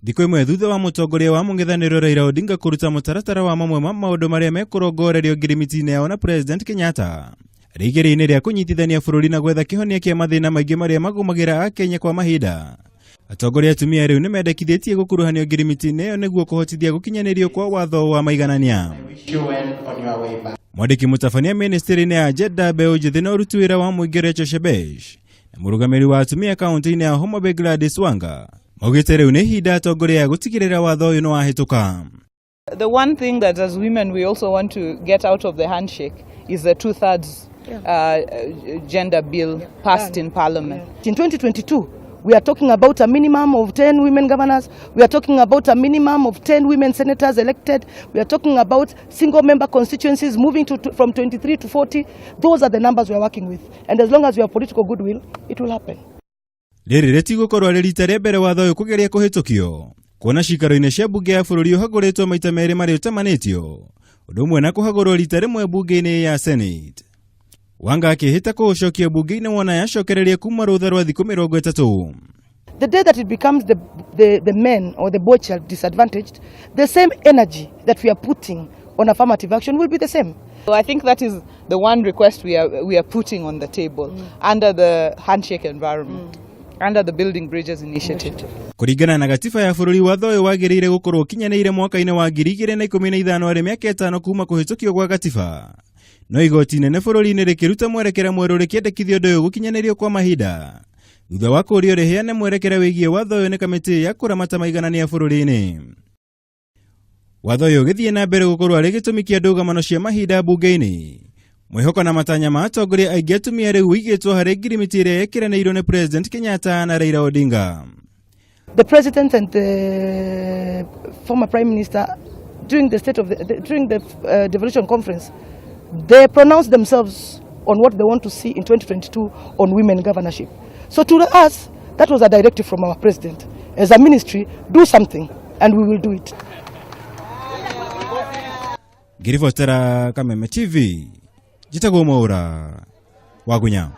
Thikũ ĩmwe thutha wa mũtongoria wa mũng'ethanĩro Raila Odinga kũruta mũtaratara wa mamwe ma maũndũ marĩa mekũrongorerio ngirimiti-inĩ yao na President Kenyatta rĩigĩrĩ-inĩ rĩa kũnyitithania bũrũri na gwetha kĩhonia kĩa mathĩna maingĩ marĩa magũmagĩra Akenya kwa mahinda. Atongoria atumia rĩu nĩmendekithĩtie gũkuruhanio ngirimiti-inĩ ĩyo nĩguo kũhotithia gũkinyanĩrio kwa watho wa maiganania. Mwandĩki mũtabania ministry-inĩ ya Jeddah mbeũ njĩthĩ na ũruti wĩra wa mũingĩ Rachel Shebesh na mũrũgamĩrĩri wa atumia kaunti-inĩ ya Homa Bay Gladys Wanga maugĩte rĩu nĩ ihinda atongoria ya gũtigĩrĩra watho ũyũ nĩ wahĩtũka. The one thing that as women we also want to get out of the handshake is the two-thirds gender bill passed in parliament. In 2022, we are talking about a minimum of 10 women governors. We are talking about a minimum of 10 women senators elected. We are talking about single member constituencies moving from 23 to 40. Those are the numbers we are working with. And as long as we have political goodwill, it will happen. Rĩrĩ rĩtigũkorwo rĩ rita rĩa mbere watho ũyũ kũgeria kũhĩtũkio kuona cikaro-inĩ cia mbunge ya bũrũri ũhagũrĩtwo maita merĩ marĩa ũtamanĩtio ũndũ ũmwe na kũhagũrwo rita rĩmwe mbunge-inĩ ya Senate. Wanga akĩhĩta kũũcokia mbunge-inĩ wona yacokereria kuma rũtha rwa thikũ 30. The day that it becomes the men or the boy child disadvantaged, the same energy that we are putting on affirmative action will be the same. So I think that is the one request we are putting on the table under the handshake environment, under the Building Bridges initiative. Kũringana na gatiba ya bũrũri, watho ũyũ wagĩrĩire gũkorwo ũkinyanĩire mwaka-inĩ wa 2015, arĩ mĩaka 5 kuma kũhĩtũkio gwa gatiba, no igoti inene bũrũri-inĩ rĩkĩruta mwerekera mwerũ rĩkĩendekithia ũndũ ũyũ gũkinyanĩrio kwa mahinda thutha wa kũũrio rĩheane mwerekera wĩgiĩ watho ũyũ nĩ kamĩtĩ ya kũramata maiganania bũrũri-inĩ. Watho ũyũ ũgĩthiĩ na mbere gũkorwo arĩ gĩtũmi kĩa ndũgamano cia mahinda mbunge-inĩ. Mwĩhoko na matanya ma atongoria aingĩ atumia rĩu ũigĩtwo harĩ ngirimiti ĩrĩa yekĩranĩirwo nĩ President Kenyatta na Raila Odinga. The president and the former prime minister, during the state of the, during the devolution conference, they pronounced themselves on what they want to see in 2022 on women governorship. So to us, that was a directive from our president. As a ministry, do something, and we will do it. Ngĩribotera Kameme TV, njĩtagwo Mwaũra Wagunya.